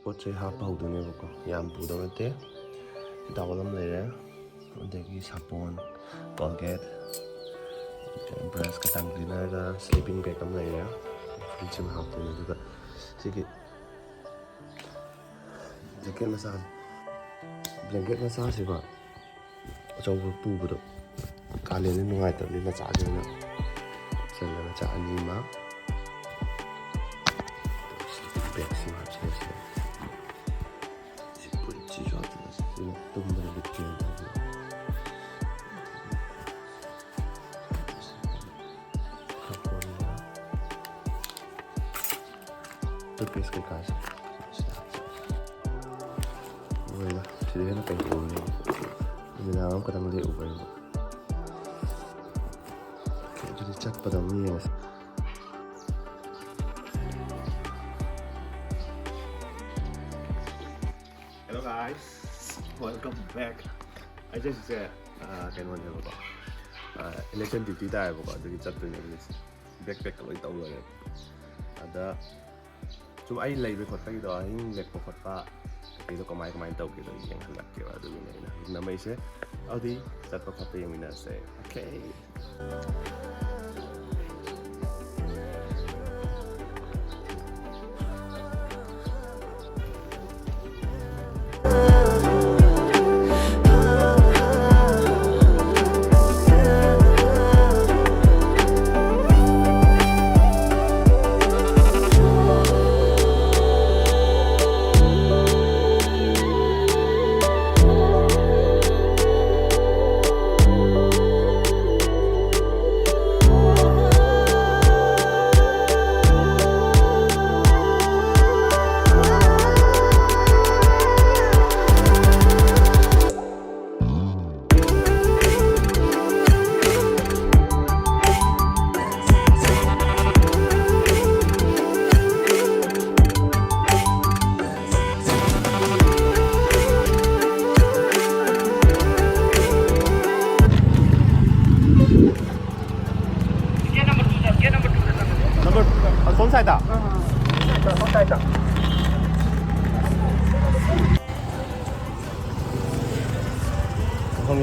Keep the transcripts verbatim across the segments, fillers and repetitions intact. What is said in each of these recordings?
ꯄꯣꯠ ꯆꯩ ꯍꯥꯞꯄ ꯍꯧꯗꯣꯏꯅꯦꯕꯀꯣ, ꯌꯥꯝ ꯄꯨꯗꯧ ꯅꯠꯇꯦ꯫ ꯇꯥꯋꯜ ꯑꯃ ꯂꯩꯔꯦ, ꯑꯗꯒꯤ ꯁꯥꯄꯣꯟ, ꯀꯣꯜꯒꯦꯠ, ꯕ꯭ꯔꯁꯀ ꯇꯪ ꯀ꯭ꯂꯤꯅꯔꯒ ꯁ꯭ꯂꯤꯄꯤꯡ ꯕꯦꯒ ꯑꯃ ꯂꯩꯔꯦ꯫ ꯐꯨꯔꯤꯠꯁꯤꯃ ꯍꯥꯞꯇꯣꯏꯅꯦ꯫ ꯑꯗꯨꯒ ꯁꯤꯒꯤ ꯖꯦꯀꯦꯠ ꯃꯆꯥꯁꯦ, ꯕ꯭ꯂꯦꯡꯀꯦꯠ ꯃꯆꯥꯁꯤꯀꯣ, ꯑꯆꯧꯕ ꯄꯨꯕꯗꯣ ꯀꯥꯂꯦꯟꯗ ꯅꯨꯡꯉꯥꯏꯇꯕꯅꯤ, ꯃꯆꯥꯁꯦ ꯑꯣꯏꯅ ꯆꯜꯂꯦ, ꯃꯆꯥ ꯑꯅꯤ ꯑꯃ꯫ ꯕꯦꯒꯁꯤ ꯍꯥꯞꯆꯤꯜꯂꯁꯤ꯫ ꯁꯤ ꯐꯨꯔꯤꯠꯁꯤꯁꯨ ꯍꯥꯞꯆꯤꯜꯂꯁꯤ꯫ ꯁꯤꯅ ꯇꯨꯝꯕꯗ ꯂꯤꯠꯀꯦꯅ ꯇꯧꯕꯅꯤ꯫ ꯇꯨꯠꯄꯦꯁ ꯀꯩꯀꯥꯁꯦ ꯂꯣꯏꯔꯦ꯫ ꯁꯤꯗ ꯍꯦꯟꯅ ꯀꯩ ꯄꯨꯔꯨꯅꯤ? ꯅꯨꯃꯤꯗꯥꯡ ꯑꯃꯈꯛꯇꯪ ꯂꯦꯛꯎꯕꯩꯕꯨ꯫ ꯑꯣꯀꯦ, ꯑꯗꯨꯗꯤ ꯆꯠꯄꯗ ꯑꯃꯨꯛ ꯌꯦꯡꯉꯁꯤ꯫ Hello guys, welcome back. ꯑꯩꯁꯦ ꯍꯧꯖꯤꯛꯁꯦ, ꯑ, ꯀꯩꯅꯣꯅꯦꯕꯀꯣ, ꯑ, ꯏꯂꯦꯛꯁꯟ ꯗ꯭ꯌꯨꯇꯤ ꯇꯥꯏꯌꯦꯕꯀꯣ, ꯑꯗꯨꯒꯤ ꯆꯠꯇꯣꯏꯅꯦ ꯍꯧꯖꯤꯛꯁꯦ꯫ ꯕꯦꯛ ꯄꯦꯛꯀ ꯂꯣꯏ ꯇꯧ ꯂꯣꯏꯔꯦ꯫ ꯑꯗ ꯁꯨꯝ ꯑꯩ ꯂꯩꯕ ꯈꯣꯠꯄꯒꯤꯗꯣ, ꯑꯍꯤꯡ ꯂꯦꯛꯄ ꯈꯣꯠꯄ ꯀꯩꯗꯣ ꯀꯃꯥꯏ ꯀꯃꯥꯏꯅ ꯇꯧꯒꯦꯗꯣ ꯌꯦꯡꯍꯜꯂꯛꯀꯦꯕ꯫ ꯑꯗꯨꯒꯤꯅꯦ ꯑꯩꯅ ꯍꯧꯖꯤꯛ ꯅꯝꯃꯛꯏꯁꯦ꯫ ꯑꯗꯨꯗꯤ ꯆꯠꯄ ꯈꯣꯠꯄ ꯌꯦꯡꯃꯤꯟꯅꯔꯁꯦ꯫ ꯑꯣꯀꯦ꯫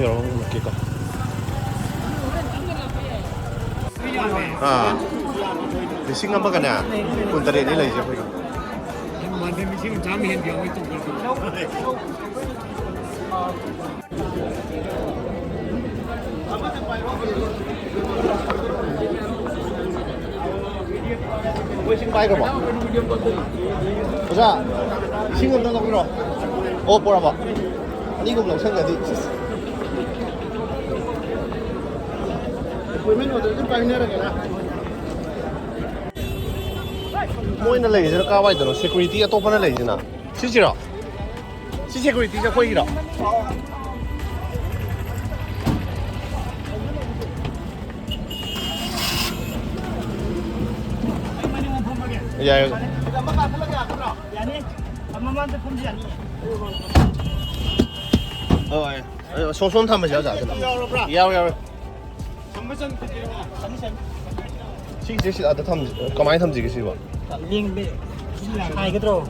ꯌꯧꯔꯒ ꯎꯠꯂꯛꯀꯦꯀꯣ꯫ ꯑꯥ, ꯂꯤꯁꯤꯡ ꯑꯃꯒꯅꯦ ꯀꯨꯟꯇꯔꯦꯠꯅꯤ ꯂꯩꯔꯤꯁꯦ ꯑꯩꯈꯣꯏꯒꯤ꯫ ꯃꯣꯏ ꯏꯁꯤꯡ ꯄꯥꯏꯈ꯭ꯔꯕꯣ? ꯑꯣꯖꯥ, ꯏꯁꯤꯡ ꯑꯝꯇ ꯂꯧꯕꯤꯔꯣ꯫ ꯑꯣ, ꯄꯣꯔꯛꯑꯕꯣ? ꯑꯅꯤꯒꯨꯝꯕ ꯂꯧꯁꯟꯒ꯭ꯔꯗꯤ꯫ Appointment order ꯁꯨ ꯄꯥꯏꯅꯔꯒꯦꯔꯥ? ꯃꯣꯏꯅ ꯂꯩꯔꯤꯁꯤꯅ ꯀꯥꯏꯋꯥꯏꯗꯅꯣ? Security ꯑꯇꯣꯞꯄꯅ ꯂꯩꯔꯤꯁꯤꯅ? ꯁꯤꯁꯤꯔꯣ? ꯁꯤ security ꯁꯦ ꯑꯩꯈꯣꯏꯒꯤꯔꯣ? ꯌꯥꯏ꯫ ꯌꯥꯅꯤ꯫ ꯃꯃꯥꯡꯗ ꯐꯝꯁꯤ ꯌꯥꯅꯤ꯫ ꯍꯣꯏ꯫ ꯑ, ꯁꯣꯝ, ꯁꯣꯝ ꯊꯝꯕꯁꯦ, ꯑꯣꯖꯥ꯫ ꯌꯥꯎꯔꯕ꯭ꯔꯥ? ꯌꯥꯎ, ꯌꯥꯎꯋꯦ꯫ ꯁꯤꯁꯦ ꯁꯤ ꯑꯥꯗ ꯊꯝ-, ꯀꯃꯥꯏꯅ ꯊꯝꯁꯤꯒꯦ ꯁꯤꯕꯣ? ꯂꯦꯡꯕ ꯍꯥꯏꯒꯗ꯭ꯔꯣ?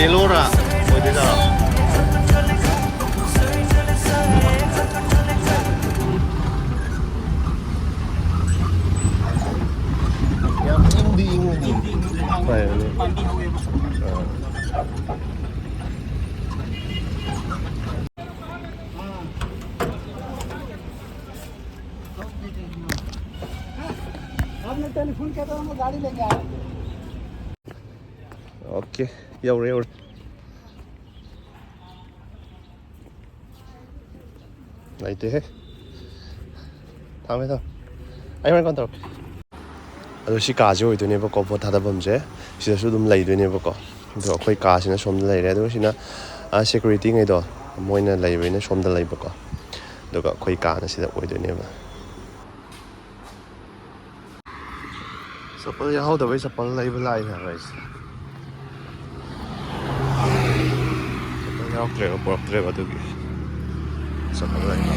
ꯌꯦꯂꯣꯔꯥ? ꯑꯣꯏꯗꯣꯏꯖꯥꯠꯂꯣ? ꯌꯥꯝ ꯏꯪꯗꯤ ꯏꯪꯕꯅꯤ꯫ ꯍꯣꯏ, ꯑꯗꯨ꯫ ꯑꯥ꯫ आपने टेलीफोन किया था, हम गाड़ी लेके आए। ꯑꯣꯀꯦ, ꯌꯧꯔꯦ, ꯌꯧꯔꯦ꯫ ꯂꯩꯇꯦꯍꯦ꯫ ꯊꯝꯃꯦ, ꯊꯝꯃꯦ꯫ ꯑꯩ ꯍꯣꯔꯦꯟ ꯀꯣꯟ ꯇꯧꯔꯛꯀꯦ꯫ ꯑꯗꯣ ꯁꯤ ꯀꯥꯁꯦ ꯑꯣꯏꯗꯣꯏꯅꯦꯕꯀꯣ, ꯄꯣꯠ ꯊꯥꯗꯐꯝꯁꯦ꯫ ꯁꯤꯗꯁꯨ ꯑꯗꯨꯝ ꯂꯩꯗꯣꯏꯅꯦꯕꯀꯣ꯫ ꯑꯗꯣ ꯑꯩꯈꯣꯏ ꯀꯥꯁꯤꯅ ꯁꯣꯝꯗ ꯂꯩꯔꯦ꯫ ꯑꯗꯨꯒ ꯁꯤꯅ, ꯑ, ꯁꯦꯀ꯭ꯌꯨꯔꯤꯇꯤꯉꯩꯗꯣ, ꯃꯣꯏꯅ ꯂꯩꯕꯅꯤꯅ ꯁꯣꯝꯗ ꯂꯩꯕꯀꯣ꯫ ꯑꯗꯨꯒ ꯑꯩꯈꯣꯏ ꯀꯥꯅ ꯁꯤꯗ ꯑꯣꯏꯗꯣꯏꯅꯦꯕ꯫ ꯆꯄꯜ ꯌꯥꯎꯍꯧꯗꯕꯩ ꯆꯄꯜ ꯂꯩꯕ ꯂꯥꯛꯏꯅꯦ ꯍꯥꯏꯕ ꯑꯩꯁꯦ꯫ ꯆꯄꯜ ꯌꯥꯎꯔꯛꯇ꯭ꯔꯦꯕ, ꯄꯨꯔꯛꯇ꯭ꯔꯦꯕ ꯑꯗꯨꯒꯤ꯫ ꯆꯄꯜ ꯂꯩꯕ꯫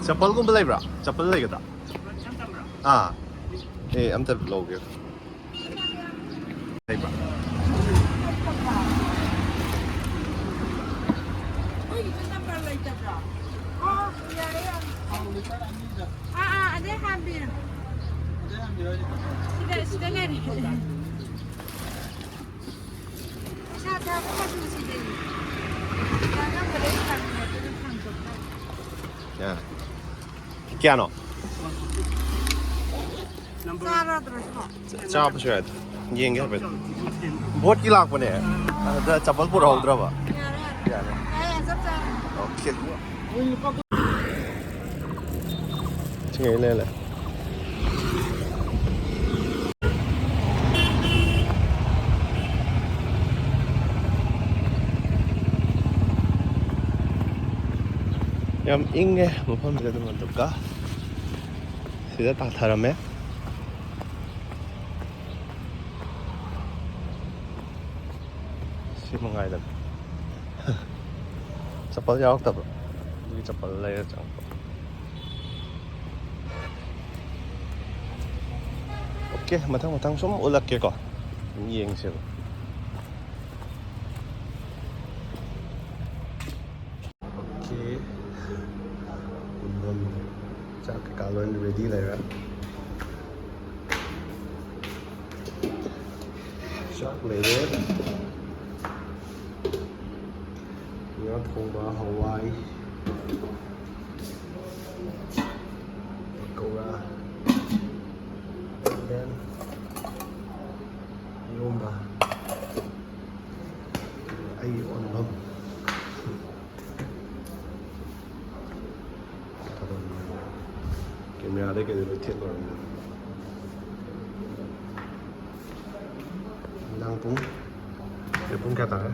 ꯆꯄꯜꯒꯨꯝꯕ ꯂꯩꯕ꯭ꯔꯥ? ꯆꯄꯜ ꯂꯩꯒꯗ꯭ꯔꯥ? ꯑꯥ꯫ ꯑꯦ, ꯑꯝꯇ ꯂꯧꯒꯦ꯫ ꯂꯩꯕ꯭ꯔꯥ? ꯑꯩꯒꯤꯁꯨ ꯅꯝꯕꯔ ꯂꯩꯇꯕ꯭ꯔꯣ? ꯑꯣ, ꯌꯥꯔꯦ, ꯌꯥꯔꯦ꯫ ꯑꯥ, ꯑꯥ, ꯑꯗꯩ ꯍꯥꯟꯕꯤꯔꯣ꯫ ꯁꯤꯗ, ꯁꯤꯗ ꯂꯩꯔꯦ꯫ ꯄꯩꯁꯥ ꯊꯥꯕ ꯃꯆꯨ ꯁꯤꯗꯅꯤ꯫ ꯆꯥꯅꯕꯗꯩ ꯐꯪꯉꯦ, ꯑꯗꯨꯅ ꯐꯪꯗꯕ꯫ ꯌꯥꯔꯦ꯫ ꯀꯌꯥꯅꯣ? ꯆꯥꯔꯗ꯭ꯔꯣ ꯁꯤꯕꯣ? ꯆꯥꯕꯁꯨ ꯌꯥꯏꯗ꯫ ꯌꯦꯡꯒꯦ ꯍꯥꯏꯐꯦꯠ꯫ ꯕꯣꯠꯀꯤ ꯂꯥꯛꯄꯅꯦ꯫ ꯑꯗ ꯆꯄꯜ ꯄꯨꯔꯛꯍꯧꯗ꯭ꯔꯕ꯫ ꯌꯥꯔꯦ, ꯌꯥꯔꯦ꯫ ꯌꯥꯔꯦ꯫ ꯌꯥꯔꯦ, ꯆꯞ ꯆꯥꯔꯦ꯫ ꯑꯣꯀꯦ꯫ ꯁꯤꯉꯩ ꯂꯩꯔꯦ꯫ ꯌꯥꯝ ꯏꯪꯉꯦ ꯃꯐꯝꯁꯤꯗ ꯑꯗꯨꯝ꯫ ꯑꯗꯨꯒ ꯁꯤꯗ ꯇꯥꯊꯔꯝꯃꯦ꯫ ꯃꯉꯥꯏꯗꯅ꯫ ꯆꯄꯜ ꯌꯥꯎꯔꯛꯇꯕ, ꯑꯗꯨꯒꯤ ꯆꯄꯜ ꯂꯩꯔ ꯆꯪꯉꯛꯄ꯫ ꯑꯣꯀꯦ, ꯃꯊꯪ ꯃꯊꯪ ꯁꯨꯝ ꯎꯠꯂꯛꯀꯦꯀꯣ, ꯑꯗꯨꯝ ꯌꯦꯡꯁꯦꯕ꯫ ꯑꯣꯀꯦ, ꯆꯥꯛ ꯀꯩꯀꯥ ꯂꯣꯏ ꯔꯦꯗꯤ ꯂꯩꯔꯦ꯫ ꯆꯥꯛ ꯂꯩꯔꯦ꯫ ꯉꯥ ꯊꯣꯡꯕ, ꯍꯋꯥꯏ, ꯄꯀꯧꯔꯥ, then ꯏꯔꯣꯝꯕ, ꯑꯩꯒꯤ ꯑꯣꯟꯐꯝ꯫ ꯀꯦꯃꯦꯔꯥꯗꯩ ꯀꯩꯗꯩ ꯂꯣꯏ ꯊꯦꯠ ꯂꯣꯏꯔꯕꯅꯤꯅ꯫ ꯅꯨꯃꯤꯗꯥꯡ ꯄꯨꯡ, ꯍꯧꯖꯤꯛ ꯄꯨꯡ ꯀꯌꯥ ꯇꯥꯔꯦ?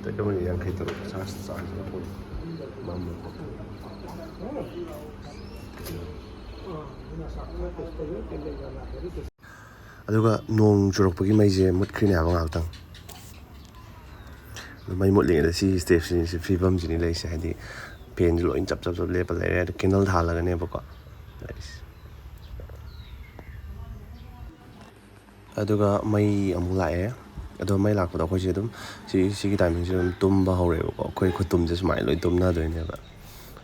ꯇꯔꯦꯠ ꯃꯤꯅꯤꯠ ꯌꯥꯡꯈꯩ ꯇꯔꯨꯛ꯫ ꯆꯥꯔꯖ, ꯆꯥꯔꯖ ꯃꯈꯣꯟ ꯃꯝꯕ ꯈꯣꯠꯄ꯫ ꯑꯗꯨꯒ ꯅꯣꯡ ꯆꯨꯔꯛꯄꯒꯤ ꯃꯩꯁꯦ ꯃꯨꯠꯈ꯭ꯔꯤꯅꯦ ꯍꯥꯏꯕ ꯉꯥꯏꯍꯥꯛꯇꯪ꯫ ꯑꯗꯨ ꯃꯩ ꯃꯨꯠꯂꯤꯉꯩꯗ ꯁꯤ ꯁ꯭ꯇꯦꯞꯁꯤꯅꯤ, ꯁꯤ ꯐꯤꯕꯝꯁꯤꯅꯤ ꯂꯩꯔꯤꯁꯦ꯫ ꯍꯥꯏꯗꯤ ꯐꯦꯟꯁꯨ ꯂꯣꯏ ꯆꯞ ꯆꯞ ꯆꯞ ꯂꯦꯞꯄ ꯂꯩꯔꯦ꯫ ꯑꯗꯨ ꯀꯦꯟꯗꯜ ꯊꯥꯜꯂꯒꯅꯦꯕꯀꯣ ꯂꯩꯔꯤꯁꯦ꯫ ꯑꯗꯨꯒ ꯃꯩ ꯑꯃꯨꯛ ꯂꯥꯛꯑꯦ꯫ ꯑꯗꯣ ꯃꯩ ꯂꯥꯛꯄꯗꯣ ꯑꯩꯈꯣꯏꯁꯦ ꯑꯗꯨꯝ ꯁꯤ, ꯁꯤꯒꯤ ꯇꯥꯏꯃꯤꯡꯁꯤꯗ ꯑꯗꯨꯝ ꯇꯨꯝꯕ ꯍꯧꯔꯦꯕꯀꯣ꯫ ꯑꯩꯈꯣꯏ ꯈꯨꯇꯨꯝꯁꯦ ꯁꯨꯃꯥꯏꯅ ꯂꯣꯏ ꯇꯨꯝꯅꯗꯣꯏꯅꯦꯕ꯫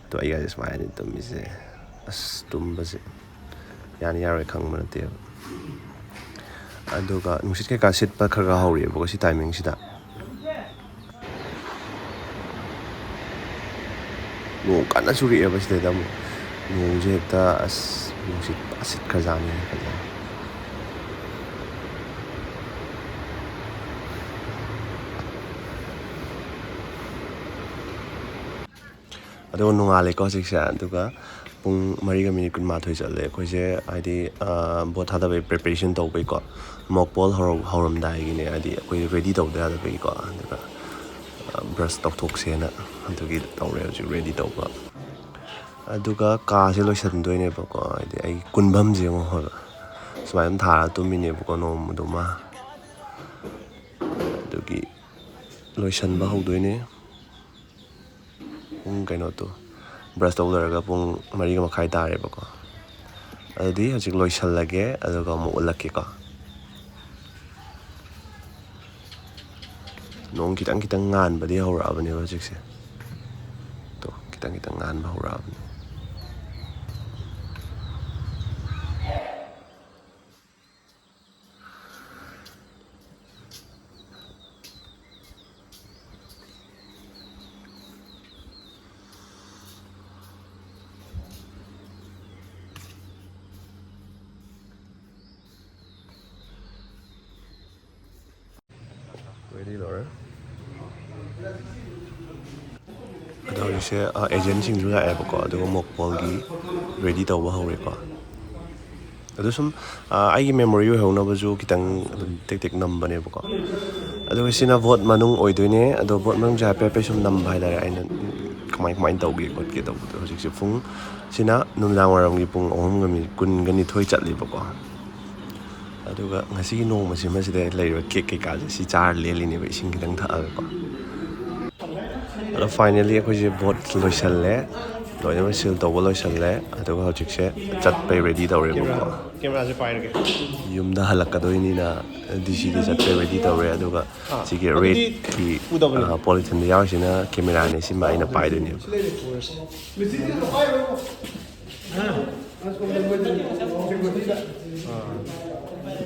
ꯑꯗꯣ ꯑꯩꯒꯁꯦ ꯁꯨꯃꯥꯏꯅ ꯇꯨꯝꯃꯤꯁꯦ꯫ ꯑꯁ, ꯇꯨꯝꯕꯁꯦ ꯌꯥꯅꯤ ꯌꯥꯔꯣꯏ ꯈꯪꯕ ꯅꯠꯇꯦꯕ꯫ ꯑꯗꯨꯒ ꯅꯨꯡꯁꯤꯠ ꯀꯩꯀꯥ ꯁꯤꯠꯄ ꯈꯔ ꯈꯔ ꯍꯧꯔꯛꯑꯦꯕꯀꯣ ꯁꯤ ꯇꯥꯏꯃꯤꯡꯁꯤꯗ꯫ ꯅꯣꯡ ꯀꯟꯅ ꯆꯨꯔꯛꯑꯦꯕ ꯁꯤꯗꯩꯗ ꯑꯃꯨꯛ꯫ ꯅꯣꯡꯁꯦ ꯍꯦꯛꯇ, ꯑꯁ, ꯅꯨꯡꯁꯤꯠ ꯐꯖꯅ ꯁꯤꯠꯈ꯭ꯔꯖꯥꯠꯅꯤ ꯐꯖꯅ꯫ ꯑꯗꯨꯒ ꯅꯣꯡꯉꯥꯜꯂꯦꯀꯣ ꯍꯧꯖꯤꯛꯁꯦ꯫ ꯑꯗꯨꯒ ꯄꯨꯡ ꯃꯔꯤꯒ ꯃꯤꯅꯤꯠ ꯀꯨꯟꯃꯥꯊꯣꯏ ꯆꯠꯂꯦ ꯑꯩꯈꯣꯏꯁꯦ, ꯍꯥꯏꯗꯤ, ꯑ, ꯚꯣꯠ ꯊꯥꯗꯕꯩ ꯄ꯭ꯔꯤꯄꯦꯔꯦꯁꯟ ꯇꯧꯕꯩꯀꯣ꯫ ꯃꯣꯛ ꯄꯣꯜ ꯍꯧꯔꯝ-, ꯍꯧꯔꯝꯗꯥꯏꯒꯤꯅꯦ, ꯍꯥꯏꯗꯤ ꯑꯩꯈꯣꯏ ꯔꯦꯗꯤ ꯇꯧꯗ ꯌꯥꯗꯕꯒꯤꯀꯣ꯫ ꯑꯗꯨꯒ, ꯑ, ꯕ꯭ꯔꯁ ꯇꯧꯊꯣꯛꯁꯦꯅ ꯑꯗꯨꯒꯤ ꯇꯧꯔꯦ ꯍꯧꯖꯤꯛ ꯔꯦꯗꯤ ꯇꯧꯕ꯫ ꯑꯗꯨꯒ ꯀꯥꯁꯦ ꯂꯣꯏꯁꯟꯗꯣꯏꯅꯦꯕꯀꯣ, ꯍꯥꯏꯗꯤ ꯑꯩ ꯀꯨꯟꯐꯝꯁꯦ ꯌꯦꯡꯉꯣ ꯍꯣꯏꯕ꯫ ꯁꯨꯃꯥꯏꯅ ꯊꯥꯔꯒ ꯇꯨꯝꯃꯤꯅꯦꯕꯀꯣ ꯅꯣꯡꯃꯗꯨꯃ꯫ ꯑꯗꯨꯒꯤ ꯂꯣꯏꯁꯤꯟꯕ ꯍꯧꯗꯣꯏꯅꯦ꯫ ꯄꯨꯡ ꯀꯩꯅꯣꯗꯣ, ꯕ꯭ꯔꯁ ꯇꯧ ꯂꯣꯏꯔꯒ ꯄꯨꯡ ꯃꯔꯤꯒ ꯃꯈꯥꯏ ꯇꯥꯔꯦꯕꯀꯣ꯫ ꯑꯗꯨꯗꯤ ꯍꯧꯖꯤꯛ ꯂꯣꯏꯁꯜꯂꯒꯦ, ꯑꯗꯨꯒ ꯑꯃꯨꯛ ꯎꯠꯂꯛꯀꯦꯀꯣ꯫ ꯅꯣꯡ ꯈꯤꯇꯪ ꯈꯤꯇꯪ ꯉꯥꯟꯕꯗꯤ ꯍꯧꯔꯛꯑꯕꯅꯦꯕ ꯍꯧꯖꯤꯛꯁꯦ꯫ ꯇꯣ, ꯈꯤꯇꯪ ꯈꯤꯇꯪ ꯉꯥꯟꯕ ꯍꯧꯔꯛꯑꯕꯅꯦ꯫ Ready ꯂꯧꯔꯦ꯫ ꯑꯗꯣ ꯍꯧꯖꯤꯛꯁꯦ, ꯑ, agentꯁꯤꯡꯁꯨ ꯂꯥꯛꯑꯦꯕꯀꯣ, ꯑꯗꯨꯒ mock pollꯒꯤ ready ꯇꯧꯕ ꯍꯧꯔꯦꯀꯣ꯫ ꯑꯗꯨ ꯁꯨꯝ, ꯑ, ꯑꯩꯒꯤ memory ꯑꯣꯏꯍꯧꯅꯕꯁꯨ ꯈꯤꯇꯪ ꯑꯗꯨꯝ ꯇꯦꯛ ꯇꯦꯛ ꯅꯝꯕꯅꯦꯕꯀꯣ꯫ ꯑꯗꯨꯒ ꯁꯤꯅ vote ꯃꯅꯨꯡ ꯑꯣꯏꯗꯣꯏꯅꯦ꯫ ꯑꯗꯣ vote ꯃꯅꯨꯡꯁꯦ ꯍꯥꯏꯐꯦꯠ ꯍꯥꯏꯐꯦꯠ ꯁꯨꯝ ꯅꯝꯕ ꯍꯥꯏꯇꯥꯔꯦ, ꯑꯩꯅ ꯀꯃꯥꯏ ꯀꯃꯥꯏꯅ ꯇꯧꯒꯦ ꯈꯣꯠꯀꯦ ꯇꯧꯕꯗꯣ꯫ ꯍꯧꯖꯤꯛꯁꯦ ꯄꯨꯡ, ꯁꯤꯅ ꯅꯨꯃꯤꯗꯥꯡ ꯋꯥꯏꯔꯝꯒꯤ ꯄꯨꯡ ꯑꯍꯨꯝꯒ ꯃꯤꯅꯤꯠ ꯀꯨꯟꯒ ꯅꯤꯊꯣꯏ ꯆꯠꯂꯤꯕꯀꯣ꯫ ꯑꯗꯨꯒ ꯉꯁꯤꯒꯤ ꯅꯣꯡꯃꯁꯤꯃ ꯁꯤꯗ ꯂꯩꯔꯤꯕ cake ꯀꯩꯀꯥꯁꯦ ꯁꯤ ꯆꯥꯔ ꯂꯦꯜꯂꯤꯅꯦꯕ, ꯏꯁꯤꯡ ꯈꯤꯇꯪ ꯊꯛꯑꯒꯀꯣ꯫ ꯑꯗꯣ finally ꯑꯩꯈꯣꯏꯁꯦ vote ꯂꯣꯏꯁꯜꯂꯦ, ꯂꯣꯏꯅꯃꯛ seal ꯇꯧꯕ ꯂꯣꯏꯁꯜꯂꯦ꯫ ꯑꯗꯨꯒ ꯍꯧꯖꯤꯛꯁꯦ ꯆꯠꯄꯩ ready ꯇꯧꯔꯦꯕꯀꯣ꯫ Cameraꯁꯦ ꯄꯥꯏꯔꯒꯦ꯫ ꯌꯨꯝꯗ ꯍꯜꯂꯛꯀꯗꯣꯏꯅꯤꯅ DC ꯗ ꯆꯠꯄꯩ ready ꯇꯧꯔꯦ꯫ ꯑꯗꯨꯒ ꯑꯥ, ꯁꯤꯒꯤ ꯑꯗꯨꯗꯤ redꯀꯤ, ꯄꯨꯗꯕꯅꯦ꯫ ꯑ, polytheneꯗ ꯌꯥꯎꯔꯤꯁꯤꯅ cameraꯅꯦ, ꯁꯤꯃ ꯑꯩꯅ ꯄꯥꯏꯗꯣꯏꯅꯦꯕ꯫ ꯁꯤꯗ ꯂꯩꯔꯦ, ꯄꯨꯔꯁꯤ꯫ ꯃꯦꯆꯤꯟꯁꯤꯗ ꯄꯥꯏꯔꯣ꯫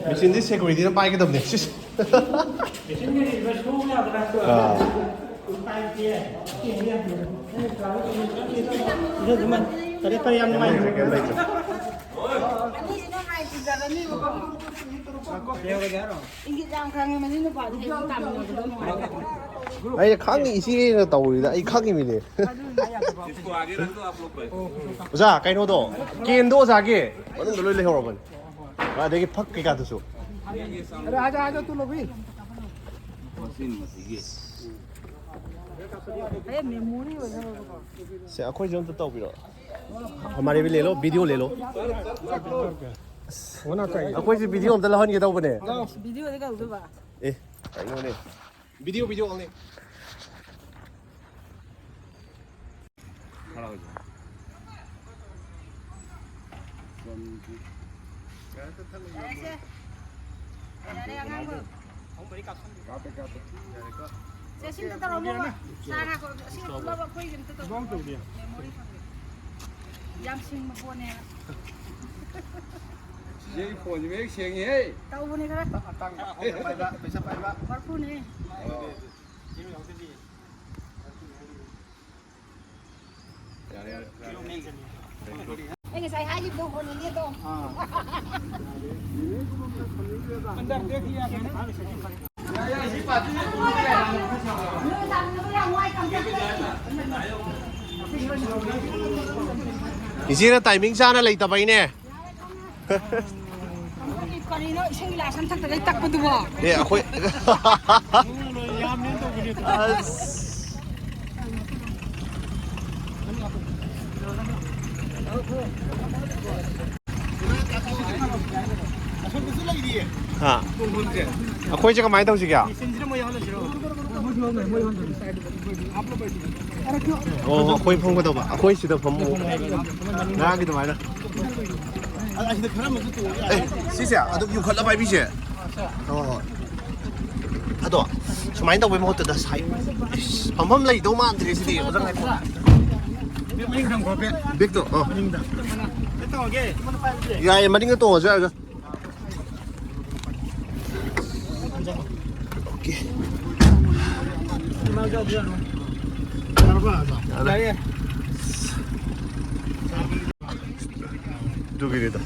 ꯃꯦꯆꯤꯟꯗꯤ securityꯅ ꯄꯥꯏꯒꯗꯕꯅꯦ꯫ ꯁꯤꯁ꯫ ꯑꯥ꯫ ꯏꯁꯩ ꯑꯗꯨꯃꯥꯏꯅ ꯇꯔꯦꯠ ꯇꯔꯦꯠ ꯌꯥꯝ ꯅꯨꯡꯉꯥꯏ꯫ ꯀꯩꯝ ꯂꯩꯇ꯭ꯔꯦ, ꯀꯩꯝ ꯂꯩꯇ꯭ꯔꯦ꯫ ꯑꯅꯤꯁꯤꯅ ꯃꯥꯏ ꯆꯤꯟꯖꯔꯅꯤꯕꯀꯣ꯫ ꯏꯪꯒꯤꯠ ꯌꯥꯝ ꯈꯪꯉꯦ, ꯃꯁꯤ ꯅꯨꯄꯥꯁꯦ ꯍꯌꯦꯡ ꯇꯥꯃꯤꯟꯅꯕꯗ ꯅꯨꯡꯉꯥꯏꯒꯗ꯭ꯔꯥ? ꯑꯩ ꯈꯪꯉꯤ, ꯏꯆꯦꯅ ꯇꯧꯔꯤꯗ ꯑꯩ ꯈꯪꯉꯤꯃꯤꯅꯦ꯫ ꯑꯣꯖꯥ, ꯀꯩꯅꯣꯗꯣ, ꯀꯦꯟꯗꯣ ꯑꯣꯖꯥꯒꯤ ꯃꯅꯨꯡꯗ ꯂꯣꯏ ꯂꯩꯍꯧꯔꯕꯅꯤ꯫ ꯑꯗꯒꯤ ꯐꯛ ꯀꯩꯀꯥꯗꯨꯁꯨ꯫ ꯑꯔꯦ, ꯑꯥꯖꯥ, ꯑꯥꯖꯥ, ꯇꯨ ꯂꯣ ꯚꯤ꯫ ꯑꯦ, memory ꯑꯣꯏꯅꯕꯀꯣ꯫ ꯁꯦ, ꯑꯩꯈꯣꯏꯁꯨ ꯑꯝꯇ ꯇꯧꯕꯤꯔꯣ꯫ ꯍꯃꯥꯔꯦ ꯚꯤ ꯂꯦ ꯂꯣ, video ꯂꯦ ꯂꯣ꯫ ꯑꯩꯈꯣꯏꯁꯦ video ꯑꯝꯇ ꯂꯧꯍꯟꯒꯦ ꯇꯧꯕꯅꯦ꯫ Videoꯗ ꯀꯩꯗꯧꯗꯣꯏꯕ? ꯑꯦ, ꯀꯩꯅꯣꯅꯦ꯫ Video, video only. ꯌꯥꯔꯦ, ꯁꯦ꯫ ꯌꯥꯔꯦ, ꯑꯉꯥꯡꯕ꯫ ꯆꯦ, ꯁꯤ ꯑꯝꯇ ꯇꯧꯔꯝꯃꯣꯕ꯫ ꯆꯥ ꯉꯥꯏꯈꯣ꯫ ꯑꯁꯤ ꯄꯨꯂꯞ ꯑꯩꯈꯣꯏꯒꯤ ꯑꯝꯇ ꯇꯧꯔꯝꯃꯣ꯫ Memory ꯊꯝꯒꯦ꯫ ꯌꯥꯝ ꯁꯤꯡꯕ ꯄꯣꯠꯅꯦꯕ꯫ ꯆꯤꯆꯦꯒꯤ ꯐꯣꯟꯁꯤ ꯃꯌꯦꯛ ꯁꯦꯡꯉꯤꯍꯦ꯫ ꯇꯧꯕꯅꯦ ꯈꯔ꯫ ꯑꯇꯥꯡꯕ, ꯑꯍꯣꯡꯕ ꯄꯥꯏꯕ, ꯄꯩꯁꯥ ꯄꯥꯏꯕ꯫ ꯃꯔꯐꯨꯅꯦ꯫ ꯑꯣ꯫ ꯌꯥꯔꯦ, ꯌꯥꯔꯦ, ꯌꯥꯔꯦ꯫ ꯑꯩ ꯉꯁꯥꯏ ꯍꯥꯏꯈꯤꯕꯗꯣ ꯍꯣꯟꯅꯤꯡꯉꯦ ꯑꯗꯣ꯫ ꯑꯥ꯫ ꯏꯆꯦꯅ timing ꯆꯥꯅ ꯂꯩꯇꯕꯩꯅꯦ꯫ ꯀꯔꯤꯅꯣ ꯏꯁꯤꯡ ꯒꯤꯂꯥꯁ ꯑꯃ ꯊꯛꯇꯒꯩ ꯇꯛꯄꯗꯨꯕꯣ? ꯑꯦ, ꯑꯩꯈꯣꯏ ꯑꯁ꯫ ꯑꯁꯣꯝꯗꯁꯨ ꯂꯩꯔꯤꯌꯦ꯫ ꯍꯥ꯫ ꯇꯣꯡꯐꯝꯁꯦ꯫ ꯑꯩꯈꯣꯏꯁꯦ ꯀꯃꯥꯏꯅ ꯇꯧꯁꯤꯒꯦ? ꯃꯦꯆꯤꯟꯁꯤꯗ ꯃꯣꯏ ꯌꯥꯎꯍꯜꯂꯁꯤꯔꯣ? ꯃꯣꯏ ꯌꯥꯎꯍꯜꯂꯁꯤ꯫ ꯑꯣ, ꯑꯩꯈꯣꯏ ꯐꯝꯒꯗꯧꯕ꯫ ꯑꯩꯈꯣꯏ ꯁꯤꯗ ꯐꯝꯃꯨ꯫ ꯉꯔꯥꯡꯒꯤ ꯑꯗꯨꯃꯥꯏꯅ꯫ ꯑꯦ, ꯁꯤꯁꯦ ꯑꯗꯨꯝ ꯌꯨꯡꯈꯠꯂ ꯄꯥꯏꯕꯤꯁꯦ꯫ ꯍꯣꯏ, ꯍꯣꯏ꯫ ꯑꯗꯣ ꯁꯨꯃꯥꯏꯅ ꯇꯧꯕꯩ ꯃꯍꯨꯠꯇ ꯁꯥꯏ-, ꯏꯁ, ꯐꯝꯐꯝ ꯂꯩꯗꯧ ꯃꯥꯟꯗ꯭ꯔꯦ ꯁꯤꯗꯤ꯫ ꯑꯣꯖꯥ ꯉꯥꯏꯈꯣ꯫ ꯕꯦꯛ ꯃꯅꯤꯡ ꯊꯝꯈ꯭ꯔꯣ, ꯕꯦꯛ꯫ ꯕꯦꯛꯇꯣ, ꯑꯥ꯫ ꯃꯅꯤꯡꯗ꯫ ꯕꯦꯛ ꯇꯧꯔꯒꯦ꯫ ꯌꯥꯏꯌꯦ, ꯃꯅꯤꯡꯗ ꯇꯣꯡꯉꯁꯨ ꯌꯥꯏꯗ꯫ ꯑꯣꯀꯦ꯫ ꯌꯥꯔꯕ? ꯌꯥꯔꯦ꯫ ꯑꯗꯨꯒꯤꯅꯤꯗ꯫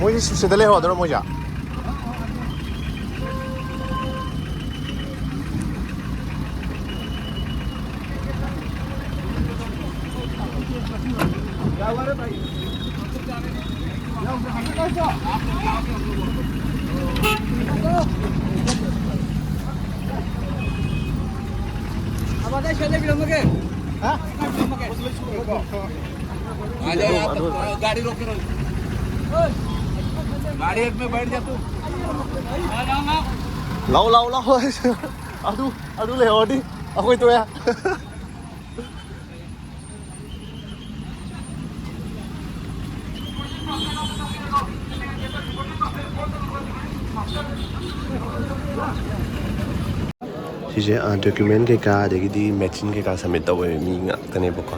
ꯃꯣꯏꯁꯤ ꯁꯤꯗ ꯂꯩꯍꯧꯗꯣꯏꯔꯣ ꯃꯣꯏꯁꯦ? अब आता है, चले भी हम लोग के। हाँ? आ जाओ, यहाँ तक, गाड़ी रोक के रहो। गाड़ी एक में बैठ जा तू। ꯂꯥꯎ, ꯂꯥꯎ, ꯂꯥꯎ꯫ ꯑꯗꯨ, ꯑꯗꯨ ꯂꯩꯍꯧꯔꯗꯤ ꯑꯩꯈꯣꯏ ꯇꯣꯛꯑꯦ꯫ ꯁꯤꯁꯦ, ꯑ, document ꯀꯩꯀꯥ, ꯑꯗꯒꯤꯗꯤ medicine ꯀꯩꯀꯥ submit ꯇꯧꯕ ꯃꯤ ꯉꯥꯛꯇꯅꯦꯕꯀꯣ꯫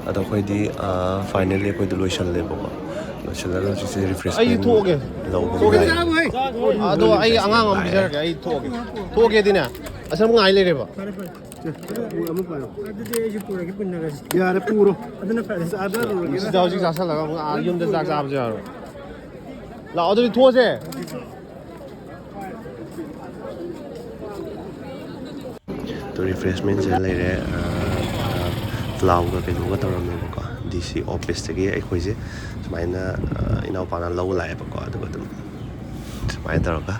ꯑꯗꯣ ꯑꯩꯈꯣꯏꯗꯤ, ꯑ, finally ꯑꯩꯈꯣꯏꯗꯣ ꯂꯣꯏꯁꯜꯂꯦꯕꯀꯣ꯫ ꯂꯣꯏꯁꯤꯜꯂꯒ ꯍꯧꯖꯤꯛꯁꯦ ꯑꯩ refreshment ꯊꯣꯛꯑꯒꯦ꯫ ꯂꯧꯕ ꯊꯣꯛꯑꯒꯦ꯫ ꯉꯥꯏꯔꯤ꯫ ꯑꯗꯣ ꯑꯩ ꯑꯉꯥꯡ ꯑꯃ ꯄꯤꯖꯔꯒꯦ꯫ ꯑꯩ ꯊꯣꯛꯑꯒꯦ꯫ ꯊꯣꯛꯑꯒꯦꯗꯤꯅꯦ꯫ ꯑꯁꯤ ꯑꯃꯨꯛ ꯉꯥꯏ ꯂꯩꯔꯦꯕ꯫ ꯑꯗꯨꯗꯤ ꯑꯩꯁꯨ ꯄꯨꯔꯒꯦ, ꯄꯨꯟꯅꯔꯁꯤ꯫ ꯌꯥꯔꯦ, ꯄꯨꯔꯣ꯫ ꯑꯗꯨꯅ ꯐꯔꯦ꯫ ꯆꯥꯗꯔꯨꯔꯒꯦ꯫ ꯁꯤꯗ ꯍꯧꯖꯤꯛ ꯆꯥꯁꯜꯂꯒ ꯑꯃꯨꯛ ꯑꯥ ꯌꯨꯝꯗ ꯆꯥꯛ ꯆꯥꯕꯁꯨ ꯌꯥꯔꯣꯏ꯫ ꯂꯥꯛꯑꯣ, ꯑꯗꯨꯗꯤ ꯊꯣꯛꯑꯁꯦ꯫ ꯑꯗꯣ refreshmentꯁꯦ ꯂꯩꯔꯦ꯫ ꯑ, ꯑ, ꯄ꯭ꯂꯥꯎꯒ ꯀꯩꯅꯣꯒ ꯇꯧꯔꯝꯃꯦꯕꯀꯣ꯫ DC officeꯇꯒꯤ ꯑꯩꯈꯣꯏꯁꯦ ꯁꯨꯃꯥꯏꯅ, ꯑ, ꯏꯅꯥꯎꯄꯥꯅ ꯂꯧꯕ ꯂꯥꯛꯑꯦꯕꯀꯣ꯫ ꯑꯗꯨꯒ ꯑꯗꯨꯝ ꯁꯨꯃꯥꯏꯅ ꯇꯧꯔꯒ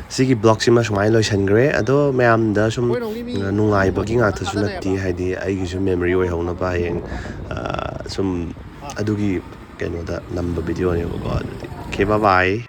ꯁꯤꯒꯤ vlogꯁꯤꯃ ꯁꯨꯃꯥꯏꯅ ꯂꯣꯏꯁꯤꯟꯈ꯭ꯔꯦ꯫ ꯑꯗꯣ ꯃꯌꯥꯝꯗ ꯁꯨꯝ, ꯑ, ꯅꯨꯡꯉꯥꯏꯕꯒꯤ ꯉꯥꯛꯇꯁꯨ ꯅꯠꯇꯦ, ꯍꯥꯏꯗꯤ ꯑꯩꯒꯤꯁꯨ memory ꯑꯣꯏꯍꯧꯅꯕ ꯍꯌꯦꯡ, ꯑ, ꯁꯨꯝ ꯑꯗꯨꯒꯤ ꯀꯩꯅꯣꯗ ꯅꯝꯕ videoꯅꯦꯕꯀꯣ꯫ ꯑꯗꯨꯗꯤ okay, bye bye꯫